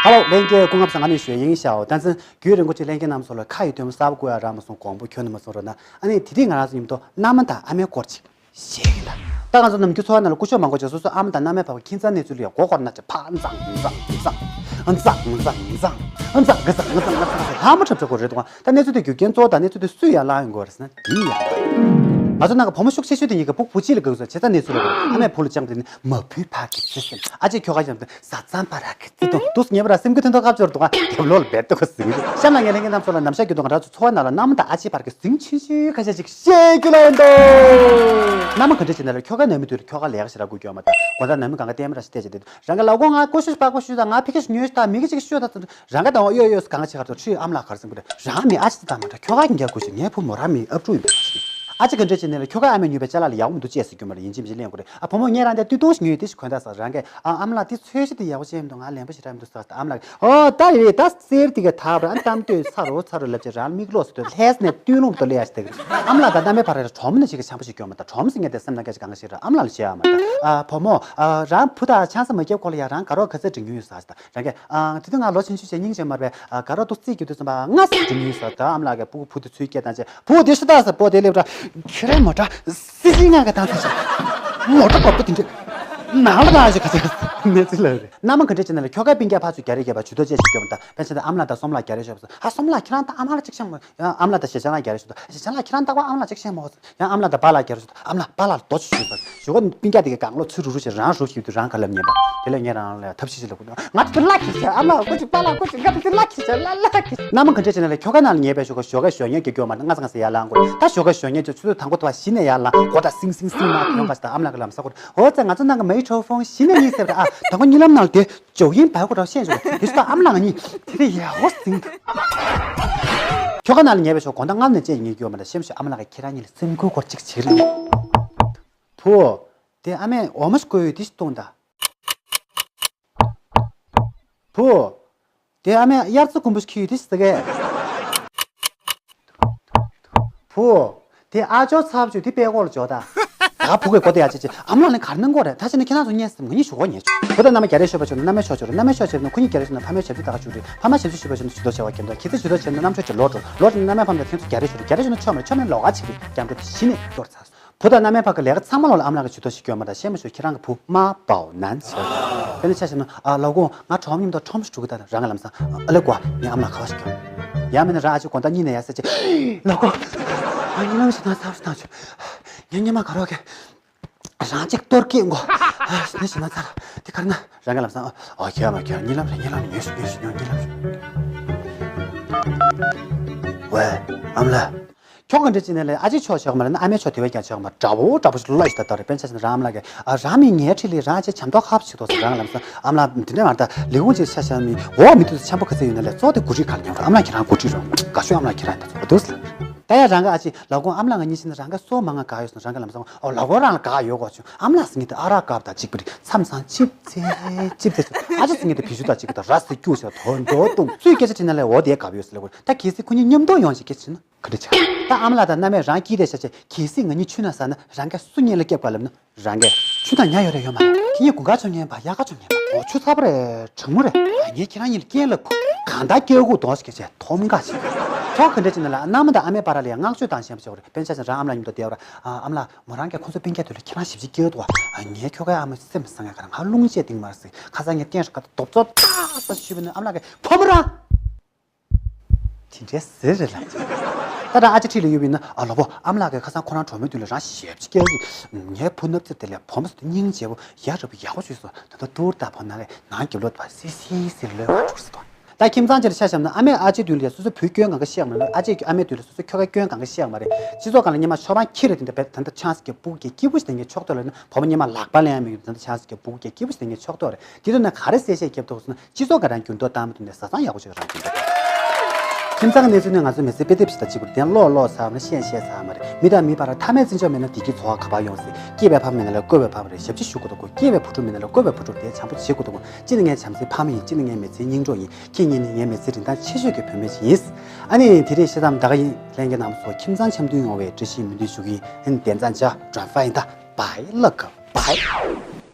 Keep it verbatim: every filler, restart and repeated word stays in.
ཧ་ལོ། ལྷན་རྒྱས་སྐུ་ངལ་བཟང་། ང་ནི་ཞོ་ཡིན་ཤག་འོ། ད་ཚན་རྒྱུན་རིང་པོ་ཅིག་ལྷན་རྒྱས་རྣམ་ཚོ་ལ་ཁ་ཡི་དོན་གསར་པ་བསྐུར་ཡ་རག་མ་སོང་། དགོངས་པ་ཁྱོན་ནས་མ་ཚོམ་རོགས་གནང་། ཨ་ནི་དེ་རིང་ང་རང་ཚོ་མཉམ་དུ་མནའ་མ་དང་ཨ་མའི་སྐོར་ཅིག་བཤད་ཀྱི་ཡིན་ད། ད་ང་ཚོ་ནམ་རྒྱུན་འཚོ་བ་ནང་ལ་སྐུ་ཞབས་མང་པོ་ཅིག་སོ་སོའི་ཨ་མ་དང་མནའ་མའི་བར་གྱི་ཁྱིམ་ཚང་གནས་ཚུལ་ལ་ཡང་མགོ་འཁོར་ན་ཅིག་ཕར་འཛིང་འཛིང་འཛིང་འཛིང་འཛིང་འཛིང་འཛིང་འཛིང་འཛིང་འཛིང་ལྷག་མ་འཁྲབ་འཁྲབ་དགོས་རེད་འདུག་ད་གནས་ཚུལ་དེ་རྒྱུ་རྐྱེན་གཙོ་བོ་དང་གནས་ཚུལ་དེ་སུས་ཡར་བསླངས་ཡོང་གི་རེད་ཟེར་ན། དེ་ཡིན་ཡང་ང་ཚོ་ནང་གི་བུ་མོ་ཤུགས་ཆེ་ཤོས་དེ་ཉིད་ཀྱི་བུ་བུ་གཅིག་ལ་དགའ་བའི་བྱས་ཙང་གནས་ཚུལ་ལ་ཨ་མས་བུ་ལ་བཅངས་པ་དེ་ནི་མ་བུའི་བར་གྱི་བརྩེ་སེམས། ཨ་ཅེ་ཁྱོ་ག་ཡང་བཟའ་ཚང་བར་གྱི་བརྩེ་དུང་འདུག་ཉེ་བར་སེམས་ཁུར་ཐོན་ཐོག་ཁ་བཅོར་འདུག་ག་རྒྱབ་ལོགས་ལ་བེར་ཏོག་ཟིང་རེད། གཤམ་ལ་ངས་ལྷན་རྒྱས་རྣམ་ཚོ་ལ་ནམ་ཞག་རྒྱུ་དང་ང་རང་ཚོ་འཚོ་བ་ནང་ལ་མནའ་མ་དང་ཨ་ཅེའི་བར་གྱི་ཟིང་ཆུང་ཆུང་ཁ་ཤས་ཅིག་བཤད་རྒྱུ་ལ་ཡོང་དོ། མནའ་མ་ག་འདྲ་བྱས་ན་ལ་ཁྱོ་ག་ནང་མི་དུས་ལ་ཁྱོ་ག་ལས་ཀ་ཞིག་རག་དགོས་ཀྱི་ཡོད་མ་ད། དགོང་དག་ནང་མི་གང་ག་ལྟད་མོ་ར་ཞིག་བལྟས་བྱས་བསྡད་དུས་རང་ག་ལག་མགོ་ང་ཀུ་ཤུ་ཞིག་པག་པ་ཞུ་དང་ང་ཕི་ཁ་ཞིག་ཉོས་ཤིག་དང་མི་གི་ཅིག་ཤོད་དང་། རང་ག་དང་གཡོ་གཡོ་གང་ག་ཅིག་གར་དུ་ཁྲིད་ཨ་མ་ལགས་གར་སེང་གི་རེད། རང་མི་ཨ་ཅེ་དང་མ་འདྲ་ཁྱོ་ག་ཡིན་རྒྱ་ཁུ་ཞིག་ངའི་བུ་མོ་རང་མི་ཨབ་ཕྲུག་ཡིན་པ་ཞིག་ཨ་ཅེ་ག་འདྲ་བྱས་ནས་ལ་ཁྱོ་ག་ཨ་མས་ཉོས་པའི་ཅ་ལག་ལ་ཡག་པོ་མི་འདུག་ཅེས་ཟེར་རྒྱུ་མ་རེད། ཡིན་གཅིག་མིན་གཅིག་ལེན་དགོས་རེད། ཨ་བུ་མོ་ངས་རང་དེ་སྟོད་ཐུང་ཞིག་ཉོས་ཡོད་དེ་ཞིག་གོན་ད་ཟེར། རང་གས་ཨ་ཨ་མ་ལགས་དེ་ཚོས་ཤི་དེ་ཡག་པོ་ཅན་མི་འདུག་ཟེར་ད་ཨ་མ་ལགས་ཀྱིས་ཨོ་ད་རེད་ད་གསེར་དེ་ག་ཐག་པ་ར་ཨ་གཏམ་ལྟོས་ཚ་རོ་ཚ་རོ་ལབ་ཅེས་རང་མིག་ལོག་སུ་ལྷས་ནས་བཏུལ་ལུང་དུ་ལས་ཡ་ཞིག་དེ་ཨ་མ་ལགས་ད་ཨ་མའི་བར་ར་གྲོགས་མོ་ནི་ཞིག་གི་འཆམ་པོ་ཞིག་སྐྱོན་མ་ད་གྲོགས་མོ་ཟེར་ངས་དེ་སེམས་ནང་སྐད་ཅིག་གང་ག་ཞིག་ར་ཨ་མ་ལགས་ལ་བཤད་ཨ་མ་ལགས་ད་ཨ་བུ་མོ་ཨ་རང་བུ་དང་ཆང་ས་མ་བརྒྱབ་གོང་ལ་ཡ་རང་དགའ་རོགས་ག་ཚད་འགྲིག་མྱོང་ཡོད་ཟེར་ད། རང་གས་ཨང་དེ་དུས་ང་ལོ་ཆུང་ཆུང་བྱས་སྙིང་རྗེ་མར་བས་ཨ་དགའ་རོགས་ཏོག་ཙིག་རྒྱུ་དུས་ཙམ་པ་ང་སེ་འགྲིམ་ཡིན་ཟེར། ད་ཨ་མ་ལགས་ཀྱིས་སྤུ་གུ་བུ་དེ་ཚུར་སྐྱེལ་བཏང་བྱས་བུ་དེ་ཤི་ད་ཟེར་བུ་དེ་སླེབས་ར་ཁྱེད་རང་མོ་ཊ་སི་སི་ང་ག་བཏང་ཚར་ཤག་མོ་ཊ་གོ་པ་དེ་འདྲས་ནང་ལ་བཏང་ཞིག་ག་ཚོད་མེད་ཚིག་ལ་རེད། མནའ་མ་ག་འདྲས་བྱས་ན་ལ་ཁྱོ་གའི་སྤུན་ཀྱག་ཕར་ཚུར་རྒྱ་རེ་རྒྱབ་པ་ཇུས་གཏོགས་བཅས་ཤིག་སྐྱོན་པ་ད་ཕན་ཆད་ད་ཨ་མ་ལགས་ད་སོམ་ལགས་རྒྱ་རེ་ཤོད་པ་ཟེར། ཧ་སོམ་ལགས་ཁྱེད་རང་ད་ཨ་མ་ལགས་གཅིག་ཤེས་མོ། ཡང་ཨ་མ་ལགས་ད་ཞེ་ཅང་ལགས་རྒྱ་རེ་ཤོད་ད་ཞེ་ཅང་ལགས་ཁྱེད་རང་ད་ཀ་ཨ་མ་ལགས་གཅིག་ཤེས་མོ། ཡང་ཨ་མ་ལགས་ད་པཱ་ལགས་རྒྱ་རེ་ཤོད་ད་ཨ་མ་ལགས་པཱ་ལགས་ལ་རྡོ་ཆུ་ཞུས་པ་ཞུ་ག་སྤུན་ཀྱག་དེ་གའི་གང་ལོ་ཚུར་རུ་རུ་ཞིག་རང་རུབ་ཞིག་དུས་རང་ག་ལབ་ཉན་པ་དེ་ལས་ངས་རང་ལ་ཐབས་ཤེས་ཤིག་ལ་ཁུ་ང་ཚོ་ལ་ཁྱེར་ཆ་ཨ་མ་ལགས་ཀུ་ཅིག་པཱ་ལགས་ཀུ་ཅིག་ང་ཚོ་ལ་ཁྱེར་ཆ་ལ་ལ་ཁྱེར། མནའ་མ་ག་འདྲས་བྱས་ན་ལ་ཁྱོ་ག་ནང་ལ་ཉལ་བའི་ཞོགས་ཀ་ཞོགས་ཉལ་རྒྱག་རྒྱུ་མ་ད་ང་ཚང་ང་ཚོ་ཡར་ལངས་དགོས་ད་ཞོགས་ཀ་ཞོགས་ཉལ་ཆུ་ཚོད་དང་པོ་དུ་བ་གཞི་ནས་ཡར་ལངས་གོ་ད་སིང་སིང་སིང་མ་ཁྱོང་ག་ཞིག་ད་ཨ་མ་ལགས་ཀྱི་ལམ་ས་ཁོ་ཨོ་ཙེ་ང་ཚོ་ནང་གི་མེ་ཁྲོ་ཕོན་གཞི་ནས་གཉིད་སད་པ་ད་ཨ་དང་པོ་གཉིད་ལམ་ནང་ལ་དེ། ཇོ་ཡིན་བལ་ཁོ་རང་ཤེས་བྱུང་དེ་ཞུ་ད་ཨ་མ་ལགས་ང་གཉིས་དེ་རེ་ཡག་པོ་ཟིན་འདུག་ཁྱོ་ག་ནང་ལ་ཉལ་བའི་ཞོགས་དགོང་དག་སྔ་མོ་ནས་བཅད་ཉལ་རྒྱུ་ཡོད་མ་རེད། ཤེས་མ་ཤེས་ཨ་མ་ལགས་ཀྱིས་ཁྱེད་རང་གཉིས་ལ་སེམས་ཁུར་སྐོར་གཅིག་བྱེད་རེད། བུ། དེ་ཨ་མས་འོ་མ་ཞིག་བསྐོལ་ཡོད་དེ་ཞིག་བཏུང་ད། བུ། དེ་ཨ་མས་དབྱར་རྩྭ་དགུན་འབུ་ཞིག་འཁྱེར་ཡོད་དེ་ཞིག་ཟ་གས། བུ། དེ་ཨ་ཅོ་ཚབ་ཅོ་དེ་པད་ཀོག་ལ་འཇོག་ད། ད་བུ་གས་གོ་དེ་ཡ་ཅེ་ཅེ་ཨ་མ་ལགས་ནི་གར་གནང་གོ་རེད། ད་ཅི་ན་ཁྱེད་རང་ཚོ་ཉན་སེམས་ང་གཉིས་ཞུ་གོ་ཉན་ཆོག་བུ་དང་མནའ་མ་རྒྱ་རེ་ཤོད་པ་ཆོག་ན་མནའ་མའི་ཕྱོགས་ཆོག་རེད། མནའ་མའི་ཕྱོགས་ཆེ་ན་ཁོ་གཉིས་རྒྱ་རེ་ཤོད་ན་ཕ་མའི་ཞབས་ཕྱི་ད་ག་ཞུ་རེད། ཕ་མ་ཞབས་ཕྱི་ཞུ་བ་ཆོག་ན་ཇུས་གཏོགས་བྱ་བ་གྱེན་དོ་ཁྱེད་ཚོ་ཇུས་གཏོགས་བྱེད་ན་རྣམ་ཅོ་ཅེ་ལོ་འགྲོ་ལོ་འགྲོ་ན་མནའ་མའི་ཕ་མ་ཁྱེད་ཚོ་རྒྱ་རེ་ཤོད་རེད། རྒྱ་རེ་ཤོད་ན་ཆོག་མ་རེད། ཆོག་མེད་ལོག་ག་ཆེ་གི་རྒྱ་འགྲོ་དེ་གཞི་ནས་གཏོར་ཚར། བུ་དང་མནའ་མའི་བར་གྱི་ལས་ཀ་ཚང་མ་ལོག་ལ་ཨ་མ་ལགས་ཀྱིས་ཇུས་གཏོགས་བྱེད་ཀྱི་ཡོད་མ་རེད། ཤེས་མ་ཤེས་ཁྱེད་རང་གི་བུ་མ་པའོ་ནན་ཟེར། དེ་ནས་ཆ་བཞག་ན་ཨ་ལགས་འོ་ང་གྲོགས་མཉམ་དུ་ཁྲོམ་ཞིག་འགྲོ་གི་ད་རང་ག་ལམ་སང་ཨ་ལེ་ཀོ་ངའི་ཨ་མ་ལགས་ཁ་བ་ཞིག་གྱོན། ཡང་མིན་ན་རང་ཨ་ཅེ་དགོང་དག་གཉིད་ནས་ཡར་སད་ཅེ་ལགས་འོ་ང་གཉིད་ལམ་ཞིག་ན་ཚར་སོང་ད་ཆུ་ངའི་ཉི་མ་ག་རོག་གི་རང་གཅིག་གཏོར་སྐད་མགོ་ཨ་ནི་ཞིག་ན་ཚར་དེ་གར་ན་རང་ག་ལམ་སང་ཨ་ཁྱེད་ཨ་མ་ཁྱེད་གཉིད་ལམ་རེད། གཉིད་ལམ་རེད། ཉོས་ཤིག་ཉོས་ཤིག་ཉོས་གཉིད་ལམ་རེད། ཝེ་ཨ་མ་ལགས། ཁྱོད་ག་འདྲ་ཅིག་ནས་ལས་ཨ་ཅེ་ཆོག་ཆོག་མ་རེད་ན་ཨ་མའི་ཆོག་དེ་བས་ཀྱང་ཆོག་མ་རེད། དྲག་པོ་དྲག་པོ་ཞིག་ལོ་ཞིག་ད་ལྟ་རེད། དཔེར་ན་ཆ་བཞག་ན་རང་ཨ་མ་ལགས་ཀྱིས་ཨ་རང་མི་ངའི་འཁྲིས་ལས་རང་ཨ་ཅེ་བྱམས་མདོག་ཁ་པོ་ཞིག་འདུག་ཟེར་རང་ལམ་སང་ཨ་མ་ལགས་འདི་འདྲ་མ་རེད། ད་ལས་ཁུངས་ཅིག་ཆ་བཞག་ན་མི་འོག་མི་འདུག་ཆེན་པོ་ག་ཚོད་ཡོད་ན་ལས་གཙོ་དེ་འགོ་ཁྲིད་ག་ལ་ཉན་རོགས། ཨ་མ་ལགས་ཁྱེད་རང་འགོ་ཁྲིད་རོགས། དགའ་ཤོས་ཨ་མ་ལགས་ཁྱེད་རང་ཡིན་ད་ཚོ་འདུག་ཟེར། ད་ཡང་རང་གི་ཨ་ཅེ་ལགས་འོ་ཨ་མ་ལགས་ང་གཉིས་ཕྱིན་ན་རང་ག་སོ་མ་ང་དགའ་ཡོད་སོང་། རང་ག་ལམ་སང་ཨོ་ལགས་འོ་རང་ལ་དགའ་ཡོད་གོ་ཆུ་ཨ་མ་ལགས་ཟེར་ངེས་དེ་ཨ་རག་དཀར་པོ་དང་གཅིག་པ་རེད། མཚམས་མཚམས་ཆིབ་ཙེ་ཆིབ་ཙེ་ཆིབ། ཨ་ཅེ་ཟེར་ངེས་དེ་བི་ཞུ་དང་གཅིག་པ་དང་ར་སེ་སྐྱུག་ཟེར་དོ་འདོ་བཏུང་། སུས་སྐད་ཆ་དྲིས་ན་ལས་འོ་དེ་དགའ་བོ་ཡོད་ཟེར་ལབ་དགོས་རེད། ད་གལ་སྲིད་ཁོ་གཉིས་མཉམ་དུ་ཡོང་ཞིག་སྐད་ཆ་དྲིས་ན་ག་འདྲ་ཆགས། ད་ཨ་མ་ལགས་དང་མནའ་མས་རང་སྐྱིད་དེ་ཤ་ཆེ་གལ་སྲིད་ང་གཉིས་ཆུ་ན་ཟ་ན་རང་ག་སུ་གཉིས་ལ་སྐྱབས་ག་ལབ་ན། རང་གས་ཆུ་དང་ཉ་ཡོད་རེད་ཡོད་མ་རེད། ཁྱེད་གཉིས་དགུན་ཁ་ཆུ་ཉན་པ་དབྱར་ཁ་ཆུ་ཉན་པ། འོ་ཆུ་ཚ་པོ་རེད་གྲང་མོ་རེད། ཨ་ངས་ཁྱེད་རང་གཉིས་ལ་རྐྱེན་ལབ་གོ་གང་ལྟར་སྐྱེ་དགུ་གདོང་ཞིག་བྱས་ཐོམ་ག་ཞིག་ཁྱོད་ག་འདྲ་ཅིག་ན་ལ་མནའ་མ་དང་ཨ་མའི་བར་ལ་ཡང་བསྔགས་བརྗོད་དང་ཞེན་པ་བྱེད་དགོས་རེད། དཔེར་ན་ཆ་བཞག་ན་རང་ཨ་མ་ལགས་མཉམ་དུ་བསྡད་པ་ར་ཨ་ཨ་མ་ལགས་མོ་རང་གས་ཁོང་ཚོ་སྤུན་ཀྱག་དུས་ལ་ཁྱེད་རང་ཞིབ་ཅིག་སྐྱེལ་འདུག་ཨ་ངས་ཁྱོད་གའི་ཨ་མ་སེམས་བཟང་ཡ་ག་རང་ང་རླུང་བཅས་སྟེང་མར་ཟིག་ཁ་སང་ངས་སྟེང་ར་ཀ་ཏ་རྡོབ་ཙོག་ཏག་ས་ཞུས་པ་ནི་ཨ་མ་ལགས་ཀས་ཕོ་མོ་རང་། དེ་འདྲའི་ཟེར་རེད་ལ། ད་རང་ཨ་ཅེ་འཁྲིས་ལ་ཡོད་པ་ཡིན་ན་ཨ་ལོ་བོ་ཨ་མ་ལགས་ཀྱིས་ཁ་སང་ཁོ་རང་གྲོགས་མོའི་མདུན་ལ་རང་ཞེབ་ཅིག་སྐྱེལ་གི་ངའི་བུ་སྣབས་ཚེར་དེ་ལས་བུ་མོ་ཟེར་དེ་སྙིང་རྗེ་བོ་ཡ་རབས་ཡག་པོ་བྱོས་སོང་། ད་ལྟ་ཏུར་ད་བོ་ན་རེ་ནང་རྒྱབ་ལོགས་ད་སི་སི་སི་ལོས་མ་འགྲོ་ཟེར་དོ། ད་ཁྱིམ་ཚང་ཅིག་ལ་ཆ་བཞག་ན་ཨ་མས་ཨ་ཅེའི་མདུན་ལ་ཡ་སོ་སོའི་བུའི་སྐྱོན་གང་ག་བཤད་མ་རེད། ཨ་ཅེས་ཨ་མའི་མདུན་ལ་སོ་སོའི་ཁྱོ་གའི་སྐྱོན་གང་ག་བཤད་མ་རེད། སྤྱི་ཚོགས་སྒང་ལ་སྔོན་མ་ཆོས་པ་ཁྱི་རེད་དེ་འདྲ་བས་ད་ལྟ་ཆང་ས་ཀྱི་སྤུ་གུ་སྐྱེ་སྐྱིད་པོ་ཞིག་དེ་ངས་ཆོག་ཐོག་ལ་ན་བུ་མོ་སྔོན་མ་ལག་པ་ལེན་ཡ་མི་ཡོད་ད་ལྟ་ཆང་ས་ཀྱི་སྤུ་གུ་སྐྱེ་སྐྱིད་པོ་ཞིག་དེ་ངས་ཆོག་ཐོག་རེད། དེ་དུས་ན་ག་རེ་གསལ་བཤད་རྒྱབ་ཐུབ་སོང་ན་སྤྱི་ཚོགས་ཀ་རང་འགྱུར་ལྡོག་བཏང་མི་ཐུབ་ནས་བཟའ་ཚང་ཡག་པོ་ཞིག་རང་འགྱུར་ལྡོག་བཏང་། ཁྱིམ་ཚང་གི་གནས་ཚུལ་ནི་ང་ཚོ་མི་ཚེ་དཔེ་དེབ་ཞིག་དང་གཅིག་པ་རེད། དེ་ཀློག་ཀློག་ཚར་བ་ན་ཤེས་ཤེས་ཚར་བ་མ་རེད། མི་དང་མིའི་བར་ལ་མཐའ་མའི་བརྩི་འཇོག་མེད་ན་བདེ་སྐྱིད་འཚོ་བ་ག་པར་ཡོང་སྲིད། སྐྱེས་པའི་ཕ་མ་མེད་ན་ལ་བསྐོས་པའི་ཕ་མ་རེད་ཞབས་ཕྱི་ཞུ་དགོས་འདུག་གོ། སྐྱེས་པའི་བུ་ཕྲུག་མེད་ན་ལ་བསྐོས་པའི་བུ་ཕྲུག་དེ་བྱམས་པོ་བྱེད་དགོས་འདུག་གོ། གཅིག་ནི་ངའི་བྱམས་བརྩེའི་ཕ་མ་ཡིན། གཅིག་ནི་ངའི་མི་ཚེའི་སྙིང་གྲོགས་ཡིན། ཁྱེད་གཉིས་ནི་ངའི་མི་ཚེའི་རིན་ཐང་ཆེ་ཤོས་ཀྱི་བུད་མེད་ཅིག་ཡིན། ཨ་ནི་དེ་རིང་བཤད་མཚམས་ད་ག་ཡིན། ལྷན་རྒྱས་རྣམ་ཚོ་ཁྱིམ་ཚང་འཆམ་མཐུན་ཡོང་བའི་བཀྲ་ཤིས་སྨོན་འདུན་ཞུ་གི་ཡིན། བདེན་ཙང་ཅག་ཌོན་ཕ་ཡིན་ད། བའི་ལགས་བའི།